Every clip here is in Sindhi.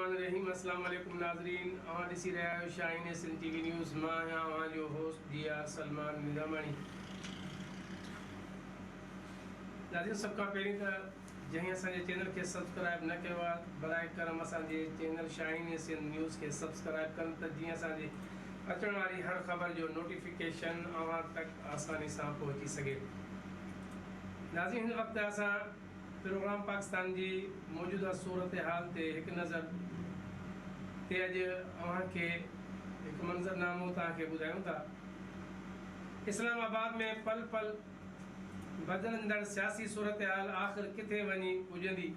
الرحمن الرحيم السلام عليڪم ناظرين اوهان ڏسي رهيا آهيو Shaheen Sindh T V news مان آهيان اوهان جو هوسٽ جي آر سلمان نظاماڻي ناظرين سڀ کان پهرين ته جنهن اسان جي چينل کي سبسڪرائب نه ڪيو آهي برائي ڪرم اسان جي چينل شاهين سنڌ نيوز کي سبسڪرائب ڪن ته جيئن اسان جي اچڻ واري هر خبر جو نوٽيفڪيشن اوهان تڪ آساني سان پهچي سگهي ناظرين هن وقت اسان پروگرام پاڪستان جي موجوده صورتحال تي هڪ نظر تي اڄ اوهان کي هڪ منظر نامو توهان کي ٻڌايون ٿا. اسلام آباد ۾ پل پل بدلندڙ سياسي صورتحال آخر ڪٿي وڃي پڄندي؟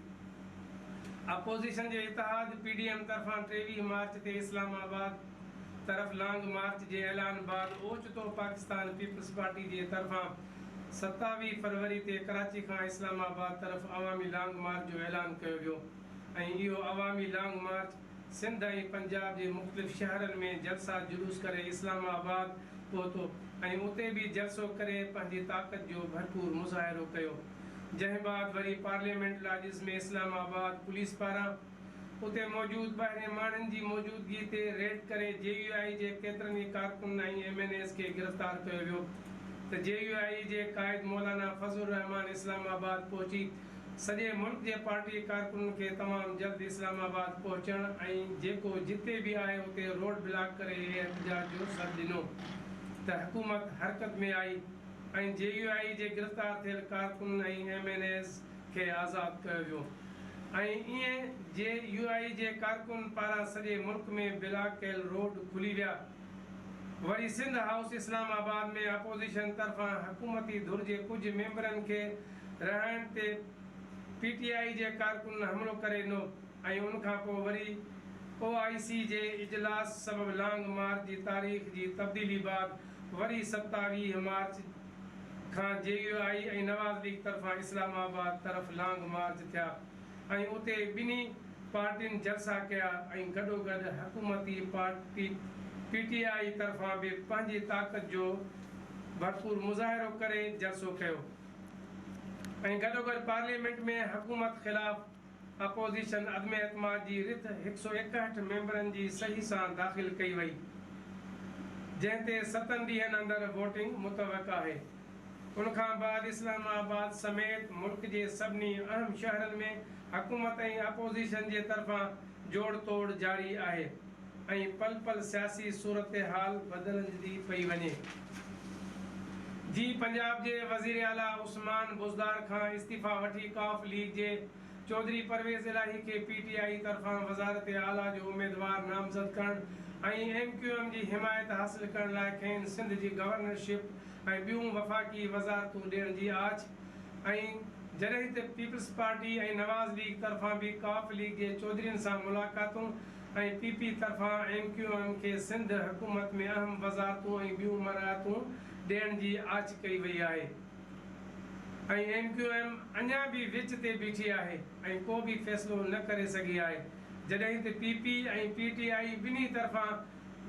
اپوزيشن جي اتحاد پي ڊي ايم طرفان 23 مارچ تي اسلام آباد طرف لانگ مارچ جي اعلان بعد اوچتو پاڪستان پيپلز پارٽي جي طرفان 27 فروري تي ڪراچي کان اسلام آباد طرف عوامي لانگ مارچ جو اعلان ڪيو ويو ۽ اهو عوامي لانگ مارچ سنڌ ۽ پنجاب جي مختلف شهرن ۾ جلسا جلوس ڪري اسلام آباد پهتو ۽ اتي به جلسو ڪري پنهنجي طاقت جو ڀرپور مظاهرو ڪيو جنهن بعد وري پارليامينٽ لاجز ۾ اسلام آباد پوليس پاران اتي موجود ٻاهرين ماڻهن جي موجودگي تي ريڊ ڪري جي يو آء جي ڪيترن ئي ڪارڪنن ۽ ايم اين ايز کي گرفتار ڪيو ويو ته جي يو آء جي قائد مولانا فضل الرحمان اسلام آباد پهچي سڄي ملڪ جي پارٽي ڪارڪنن کي تمام جلد اسلام آباد پهچڻ ۽ جيڪو جتي به آهي اتي روڊ بلاڪ ڪري احتجاج جو سڏ ڏنو ته حڪومت حرڪت ۾ آئي ۽ جي يو آء جي گرفتار ٿيل ڪارڪنن ۽ ايم اين ايز کي آزاد ڪيو ويو ۽ ائين جي يو آء جي ڪارڪنن پاران سڄي ملڪ ۾ بلاڪ ڪيل روڊ کلي ويا. وري سنڌ هائوس اسلام آباد ۾ اپوزيشن طرفان حڪومتي ڌر جي ڪجهه ميمبرن کي رهائڻ تي پي ٽي آء جي ڪارڪنن حملو ڪري ڏنو ۽ ان کانپوء وري او آء سي جي اجلاس سبب لانگ مارچ جي تاريخ جي تبديلي بعد وري 27 مارچ کان جي يو آء ۽ نواز ليگ طرفان اسلام آباد طرف لانگ مارچ ٿيا ۽ اتي ٻنهي پارٽين جلسا ڪيا ۽ گڏوگڏ حڪومتي پارٽي پي ٽي آء طرفان به پنهنجي طاقت جو ڀرپور مظاهرو ڪري جلسو ڪيو ۽ گڏوگڏ پارليامينٽ ۾ حڪومت خلاف اپوزيشن عدم اعتماد جي رٿ 161 ميمبرن جي صحيح سان داخل ڪئي وئي، جنهن تي ستن ڏينهن اندر ووٽنگ متوقع آهي. ان کان بعد اسلام آباد سميت ملڪ جي سڀني اهم شهرن ۾ حڪومت ۽ اپوزيشن جي طرفان جوڙ توڙ جاري آهي ۽ پل پل سياسي صورتحال بدلجندي پئي وڃي. جي پنجاب جي وزيراعليٰ عثمان بوزدار کان استعيفيٰ وٺي قاف ليگ جي چوڌري پرويز الاهي کي پي ٽي آء طرفان وزارت اعليٰ جو اميدوار نامزد ڪرڻ ۽ ايم ڪيو ايم جي حمايت حاصل ڪرڻ لاء کين سنڌ جي گورنرشپ ۽ ٻيون وفاقي وزارتون ڏيڻ جي آڇ ۽ جڏهن ته پيپلز پارٽي ۽ نواز ليگ طرفان به قاف ليگ جي چوڌرين سان ملاقاتون ۽ پي پي طرفان ايم ڪيو ايم کي سنڌ حڪومت ۾ اهم وزارتون ۽ ٻيون مراعتون ڏيڻ جي آڇ ڪئي وئي آهي. ۽ ايم ڪيو ايم اڃا به وچ تي بيٺي آهي ۽ ڪو به فيصلو نه ڪري سگهي آهي جڏهن ته پي پي ۽ پي ٽي آء ٻنهي طرفان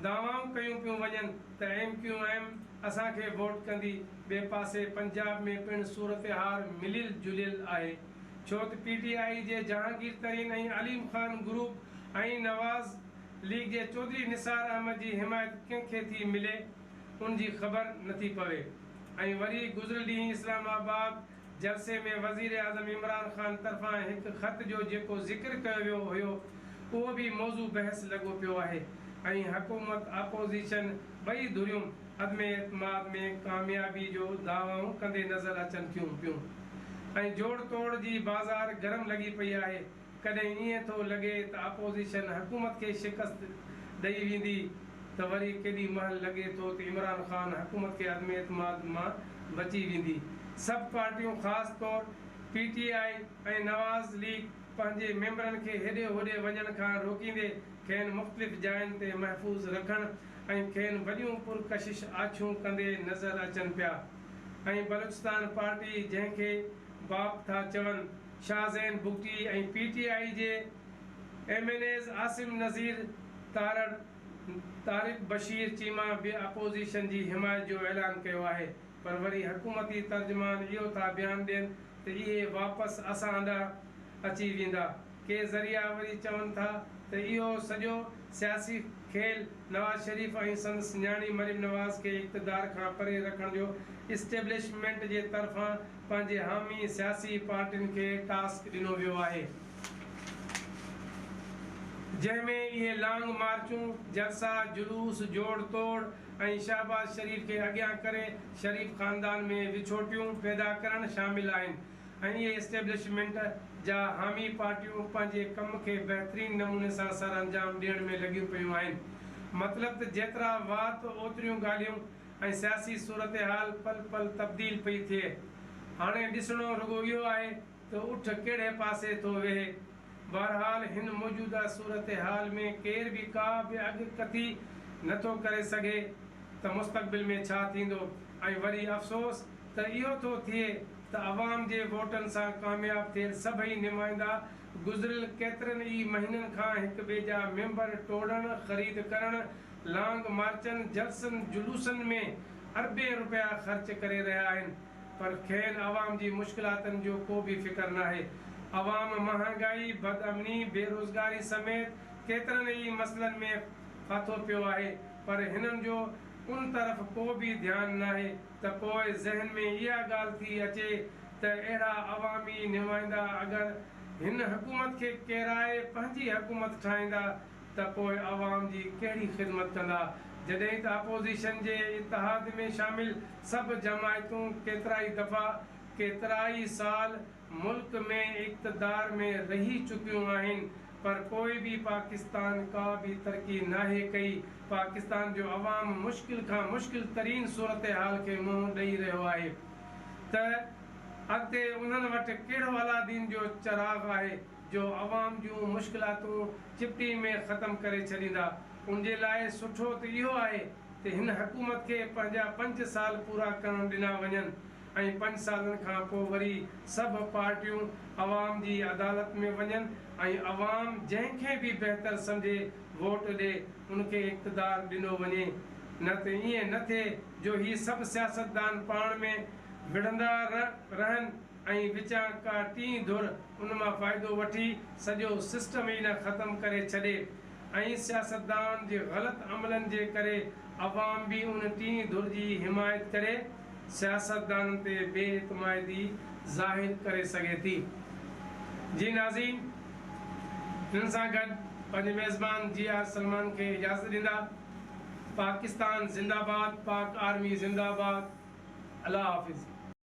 دعوائون ڪيون پيون وڃن ته ايم ڪيو ايم اسان کي ووٽ ڪندي ٻئي پاسي پنجاب ۾ پڻ صورتحال مليل جليل آهي ڇو ته پي ٽي آء جي جهانگير ترين ۽ عليم خان گروپ ۽ نواز ليگ جي چوڌري نثار احمد جي حمايت ڪنهن کي ٿي ملي ان جي خبر نٿي پوي. ۽ وري گذريل ڏينهن اسلام آباد جلسي ۾ وزيراعظم عمران خان طرفان هڪ خط جو جيڪو ذڪر ڪيو ويو هيو اهو به موضوع بحث لڳو پيو آهي ۽ حڪومت اپوزيشن ٻئي ڌريون عدم اعتماد ۾ ڪاميابي جو دعوائون ڪندي نظر اچن ٿيون پيون ۽ جوڙ توڙ جي بازار گرم لڳي پئي آهي. ڪڏهن ائين ٿو لڳي ته اپوزيشن حڪومت کي شڪست ڏئي ويندي ته وري ڪيڏي مهل لڳي ٿو ته عمران خان حڪومت کي عدم اعتماد مان بچي ويندي. سڀ پارٽيون خاص طور پي ٽي آء ۽ نواز ليگ پنهنجي ميمبرن کي هيڏي هوڏي وڃڻ کان روڪيندي کين مختلف جاين تي محفوظ رکڻ ۽ کين وڏيون پرڪشش آڇون ڪندي نظر اچن پيا ۽ بلوچستان پارٽي جنهن کي باپ ٿا چون Shah Zain Bugti ۽ P T I جي M N As Asim Nazir Tarar, Tariq Bashir Cheema به اپوزيشن جي حمايت جو اعلان ڪيو آهي پر وري حڪومتي ترجمان اهو ٿا بيان ڏين ته اهي واپس اسان ڏانهن اچي ويندا. ڪي ذريعا وري چون ٿا ته اهو سڄو سياسي کيل نواز شريف ۽ سندس نياڻي مريم نواز کي اقتدار کان پري رکڻ جو اسٽيبلشمينٽ جي طرفان پنهنجي حامي سياسي پارٽين کي ٽاسڪ ڏنو ويو آهي. جنهن ۾ اهي لانگ مارچون، جلسا، جلوس، جوڙ توڙ ۽ شهباز شريف کي اڳيان ڪري شريف خاندان ۾ وڇوٽيون پيدا ڪرڻ شامل آهن ۽ اهي اسٽيبلشمينٽ جا حامي پارٽيون پنهنجي ڪم کي بهترين نموني سان سرانجام ڏيڻ ۾ لڳيون پيون آهن. مطلب ته جيترا وات اوتريون ڳالهيون ۽ سياسي صورتحال پل پل تبديل پئي ٿئي. هاڻي ڏسڻو رڳو اهو آهي ته اٺ ڪهڙي پاسي ٿو ويهي. بهرحال هن موجوده صورتحال ۾ ڪير به ڪا به اڳڪٿي نه ٿو ڪري سگهي ته مستقبل ۾ ڇا ٿيندو ۽ وري افسوس ته اهو ٿو ٿئي ته عوام جي ووٽن سان ڪامياب ٿيل سڀئي نمائندا گذريل ڪيترن ئي مهينن کان هڪ ٻئي جا ميمبر ٽوڙڻ، خريد ڪرڻ، لانگ مارچن، جلسن جلوسن ۾ اربين رپيا خرچ ڪري رهيا آهن پر کين عوام جي مشڪلاتن جو ڪو به فڪر ناهي. عوام مهانگائي، بدامني، بيروزگاري سميت ڪيترن ئي مسئلن ۾ ڦاٿو پيو آهي پر هنن جو ان طرف ڪو به ڌيان ناهي ته پوء ذهن ۾ اها ڳالهه ٿي اچي ته اهڙا عوامي نمائندا اگر هن حڪومت کي ڪيرائي پنهنجي حڪومت ٺاهيندا ته پوء عوام جي ڪهڙي خدمت ڪندا؟ جڏهن ته اپوزيشن جي اتحاد ۾ شامل سڀ جماعتون ڪيترائي دفعا، ڪيترائي سال ملڪ ۾ اقتدار ۾ رهي چڪيون آهن پر پوء به پاڪستان ڪا به ترقي ناهي ڪئي، پاڪستان جو عوام مشڪل کان مشڪل ترين صورتحال کي منهن ڏئي رهيو آهي ته اڳتي انهن وٽ ڪهڙو الادين جو چراغ آهي؟ جو عوام جون مشڪلاتون چپٽي ۾ ختم ڪري ڇڏيندا، ان جي لاء سٺو ته اهو آهي ته هن حڪومت کي پنهنجا پنج سال پورا ڪرڻ ڏنا وڃن ۽ پنج سالن کان پوء وري سڀ پارٽيون عوام جي عدالت ۾ وڃن ۽ عوام جنهن کي به بهتر سمجهي ووٽ ڏي ان کي اقتدار ڏنو وڃي نه ته ائين نه ٿئي جو هي سڀ سياستدان پاڻ ۾ وڙهندا رهن. ۽ وچان ڪا ٽين ڌر ان مان فائدو وٺي سڄو سسٽم ئي نه ختم ڪري ڇڏي ۽ سياستدان جي غلط عملن جي ڪري عوام به ان ٽين ڌر جي حمايت ڪري سياستدانن تي بي اعتمادي ظاهر ڪري سگهي ٿي. جي ناظرين هن سان گڏ پنهنجي ميزبان جي آر سلمان کي اجازت ڏيندا. پاڪستان زنده باد پاڪ آرمي زنده باد الله حافظ.